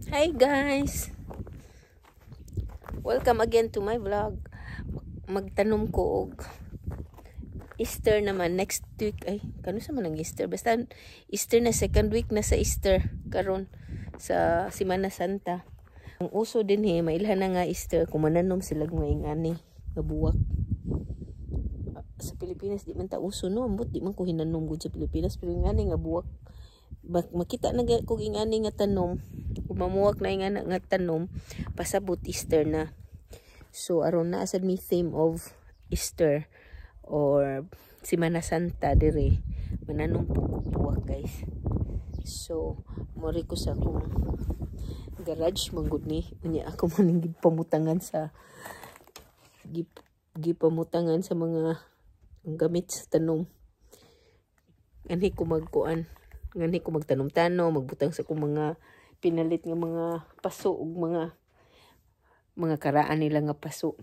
Hi guys! Welcome again to my vlog. Magtanom ko og Easter naman next week. Ay, kanus-a man ang Easter? Basta Easter na, second week na sa Easter karon sa Semana Santa. Ang uso dinhi, mailhan na nga Easter kung mananom sila mga ingani nga buwak. Sa Pilipinas di man ta uso, no. Ambot, di man ko hinanom gud sa Pilipinas, pero ingani nga buwak, makita na kog ingani nga tanom, kung mamuwak na ingana nga tanom, pasabot Easter na. So aron naa sad mi theme of Easter or Semana Santa dire, mananom po ko buwak, guys. So mori ko sa akong garage manggod ni. Unya ako man gipamutangan sa gipamutangan sa mga gamit sa tanom. Anhi ko magkuan, nganhi ko magtanom-tanom, magbutang sa akong mga pinalit nga mga paso ug mga karaan nila nga paso.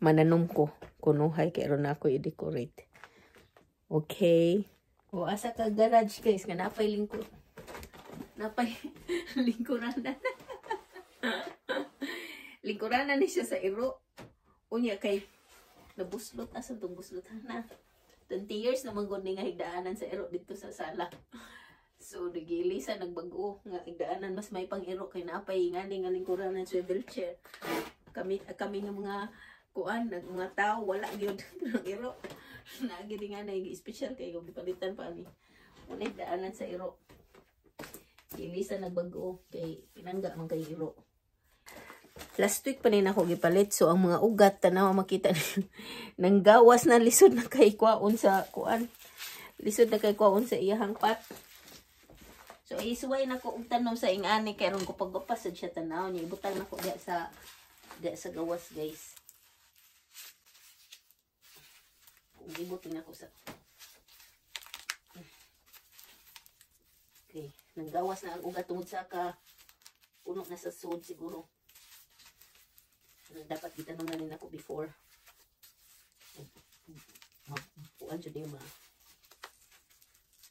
Mananom ko kunuhay kay aron na ako i-decorate. Okay. O asa ka garage, guys, nga napay lingkod. Napay lingkuranan. Lingkuranan ni siya sa iro. Unya kay nabuslot, asa tong buslot na. 20 years naman gud ni nga higdaanan sa iro dito sa sala. So nagilisa nagbag-o nga higdaanan, mas may pang iro kay napay ngani nga lingkuranan, swivel chair. Kami kami nga mga kuan, nag mga tao, wala gyud ng iro. Naagi nga na special kay kung palitan pa ni. Wala higdaanan sa iro. Gilisa nagbag-o kay pinangga man kay iro. Last week pa ni nako gipalit, so ang mga ugat, tanaw, makita nang gawas na, lisod na kay kwaon sa kuan. Lisod na kay kwaon sa iyahang pot. So isuway nako og tanom sa ingani kay aron ko paggapas sad siya, tanaw niya, ibutang nako diya sa gawas, guys. Kung ibutin ako sa. Okay, nanggawas na ang ugat tungod sa ka puno na sa sod siguro. Dapat gitanong na rin ako before. Mapuan jud yung mga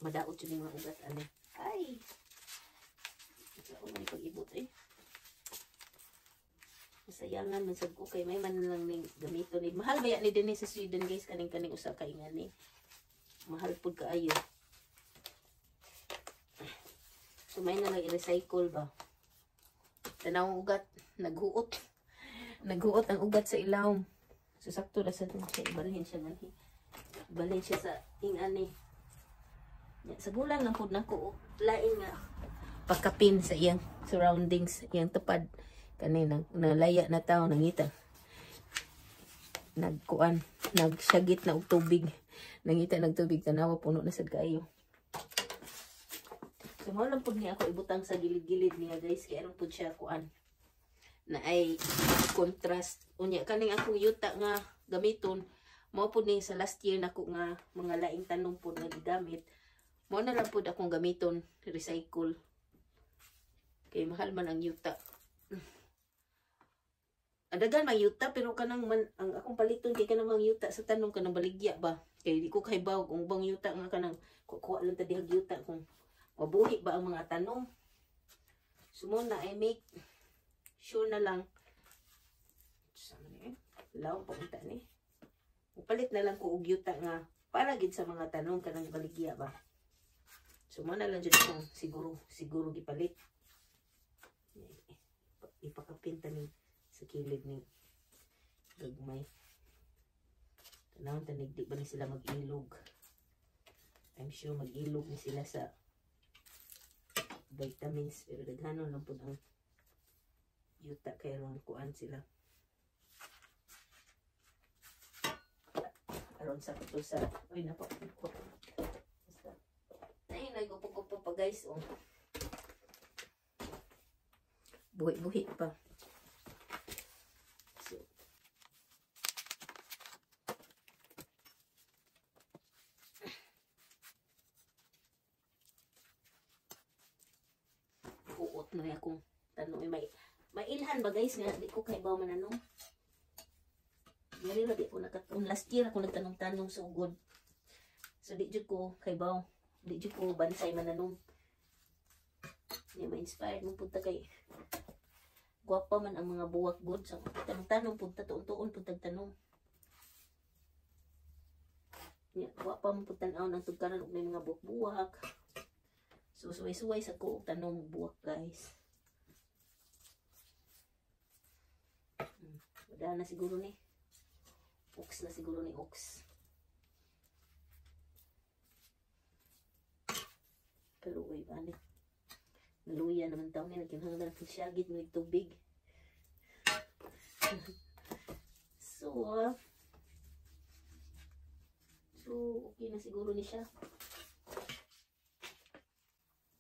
madaot jud yung mga ugat ani. Ay! Ikaw man pag-ibot eh. Masayangan man sad ko kay may man lang ning gamito ni. Mahal ba ni dinhi sa Sweden, guys, kaning kaning usa ka ingani? Mahal pud kaayo. So may na lang i-recycle ba. Tanaw ang ugat, naghuot. Naghuot ang ugat sa ilawom. So sakto ra sa siya, ibalhin siya nganhi. Ibalhin siya sa ingani. Ya, sa bulan lang pud nako lain nga pagkapin sa iyang surroundings, iyang tupad kani nang nalaya na tao nangita. Nagkuan, nagsyagit na og tubig. Nangita nagtubig, tanawa, puno na sad kaayo. So mao lang pud niya ako ibutang sa gilid-gilid niya, guys, kay aron pud siya kuan na ay contrast. Unya kaning akong yuta nga gamiton, mao pud ni sa last year nako nga mga laing tanom pud nga gigamit. Mao na lang pud akong gamiton, recycle. Kay mahal man ang yuta. Adagan man yuta, pero kanang man ang akong paliton kay kanang mga yuta sa tanom, kanang baligya ba. Kay di ko kahibaw kung ubang yuta nga kanang kuha lang ta dihag yuta kung mabuhi ba ang mga tanom. So mo na I make sure na lang sa ni law pa unta ni. Upalit na lang ko og yuta nga para gid sa mga tanom, kanang baligya ba. So mo na lang jud akong siguro siguro gipalit. Ipakapinta ni sa kilid ni gagmay. Tanawon tanig, di ba ni sila mag-ilog? I'm sure mag-ilog ni sila sa vitamins, pero daghanon lang pud ang yuta kay aron kuan sila. Aron sa kuto sa, uy, napa ko. Basta. Ay, nagupog-upo pa, guys, oh. Buhi-buhi pa. So, uot na akong tanong, may mailhan ba, guys, nga di ko kay baw mananong. Diri ra di ko nakatuon. Last year ako nagtanong-tanong sugod. So di jud ko kay baw, di jud ko bansay mananom. Niya ma-inspired mo punta kay gwapa man ang mga buwak good. So, tanong-tanong punta, tuon-tuon punta tanong. Niya, gwapa man punta tan-aw ng tugkaran og may mga buwak-buwak. So, suway-suway sa ko og tanom buwak, guys. Wala na siguro ni. Ox na siguro ni ox. Kaluoy ba ni? Naluya naman taon ni nagkinahanglan ng syagit mo tubig. So, okay na siguro ni siya.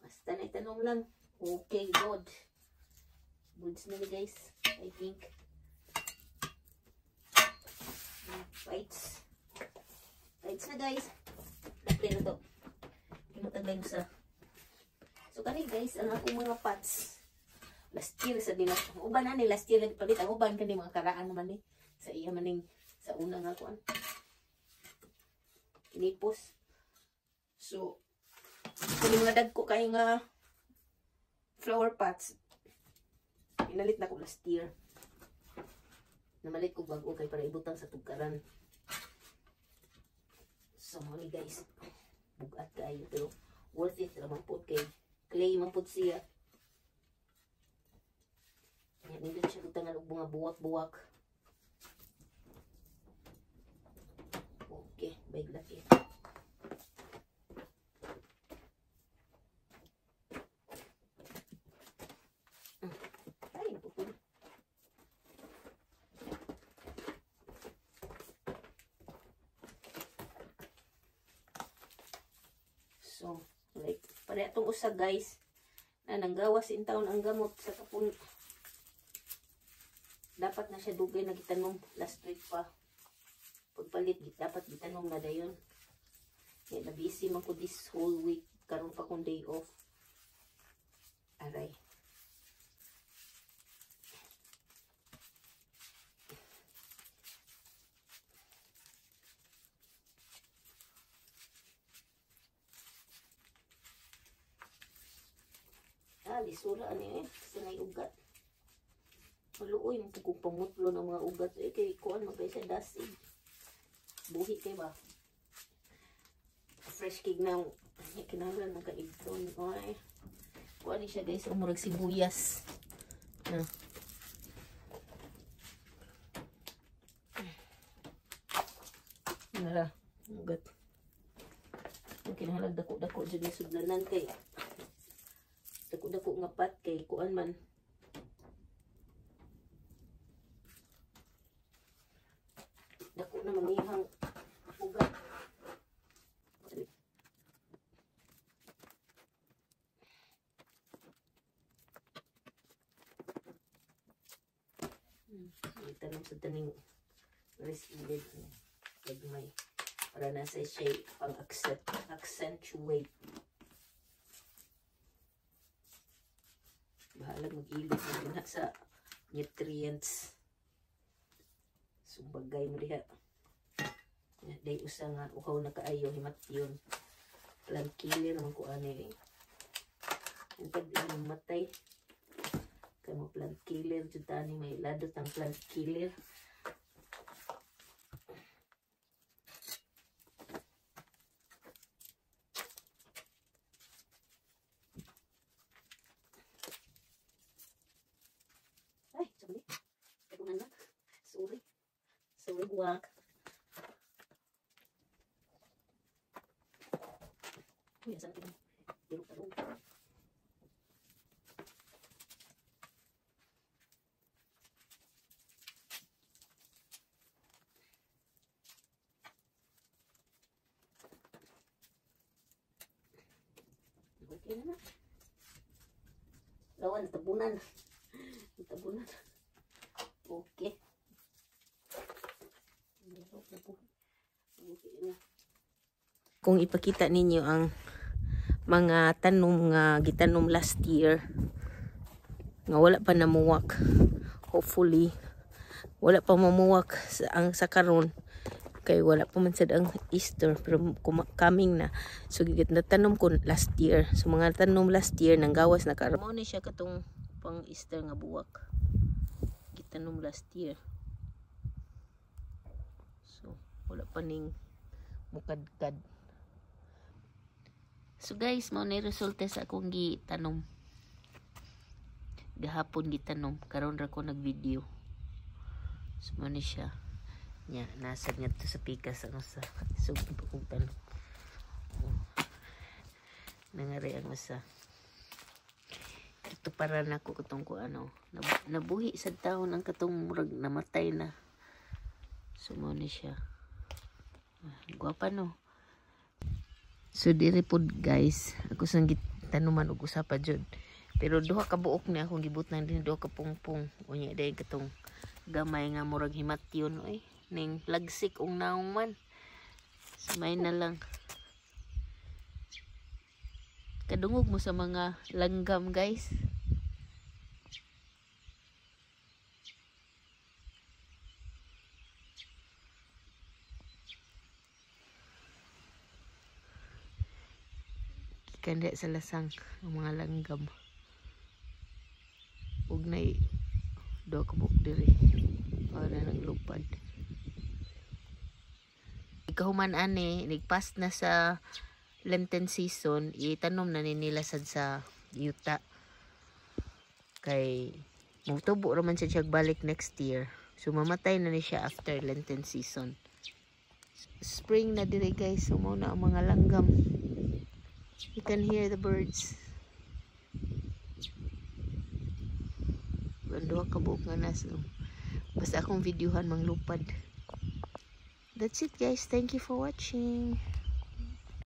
Basta na itanong lang. Okay, good. Goods na ni guys, I think. Bites. Bites na guys. Play na to. Kinutagay mo sa. So kani guys, ang akong mga pots last year sa nila. Ang uban na ni last year nagpalit. Ang uban kani mga karaan naman ni sa iya maning sa una nga kuan. Kinipos. So kani mga dagko kay nga flower pots. Pinalit na ko last year. Namalit ko bag-o kay para ibutang sa tugkaran. So mali guys, bugat kaayo pero worth it ra man pud kay clay man pud siya. Yan nindot siya butangan og mga buwak-buwak. Okay, big laki. Ay, napupul. So, like, pare atong usa guys, na nanggawas in town ang gamot sa kapun. Dapat na siya dugay na gitanom last week pa. Pagpalit, dapat gitanom na dayon. Kaya na busy man ko this whole week, karon pa kong day off. Aray. Ah, lisura ani eh. Sa ugat. Maluoy mo kung pamutlo ng mga ugat. Eh, kay kuan man kay siya dasig. Buhi kay ba? Fresh kig na kinahanglan man ka igton. Ay. Kuan ni siya guys, umurag sibuyas. Na. Nara, ugat. Ang kinahanglan dako-dako jud ni sudlanan kay dako-dako nga pat kay kuan man. Dako na manihang ugat. Itanong sa taning rice-ended gagmay para nasa siya pang accentuate. Bahalag mag-ilog na sa nutrients. Sumbagay mo diha. Day usa nga uhaw na kaayo himat yun. Plant killer man ko ani. Ang pag matay. Kay mo plant killer jud tani may ladot ang plant killer. Ay, sorry. Tabunan na. Sorry. Sorry, buwak. Uy, asan ito? Pero. Okay na na. Lawan, natabunan. Natabunan. Okay. Kung ipakita ninyo ang mga tanom nga gitanom last year nga wala pa namuwak, hopefully wala pa mamuwak sa, ang sa karon Kay wala pa man sad ang Easter pero coming na. So natanom ko last year. So mga tanom last year nang gawas na karon. Mao ni siya katong pang Easter nga buwak. Gitanom last year. So wala pa ning mukadkad. So guys, mao ni resulta sa akong gitanom. Gahapon gitanom, karon ra ko nag-video. So mao ni siya. Nya nasa ngadto sa pikas ang usa. So kung tanom. Nangari ang usa. Ito para nako katong ko ano, nabuhi sa taon ang katong murag namatay na. So mao ni siya. Gwapa no. So diri pod guys, ako sang gitanuman og usa pa jud. Pero duha ka buok ni akong gibutang din, duha ka pungpong. Unya dayon katong gamay nga murag himatyon oy, ning lagsik ug naong man. Sumay na lang. Kadungog mo sa mga langgam guys. Gikan diha sa lasang ang mga langgam. Ug nay duha ka buok diri. Wala naglupad. Ikahuman ani, nagpass na sa Lenten season, itanom na ni nila sad sa yuta. Kay mutubo ra man siya balik next year. So mamatay na ni siya after Lenten season. Spring na diri guys, so mao na ang mga langgam. You can hear the birds. Duha ka buok nga nas. Basta akong videohan manglupad. That's it guys. Thank you for watching.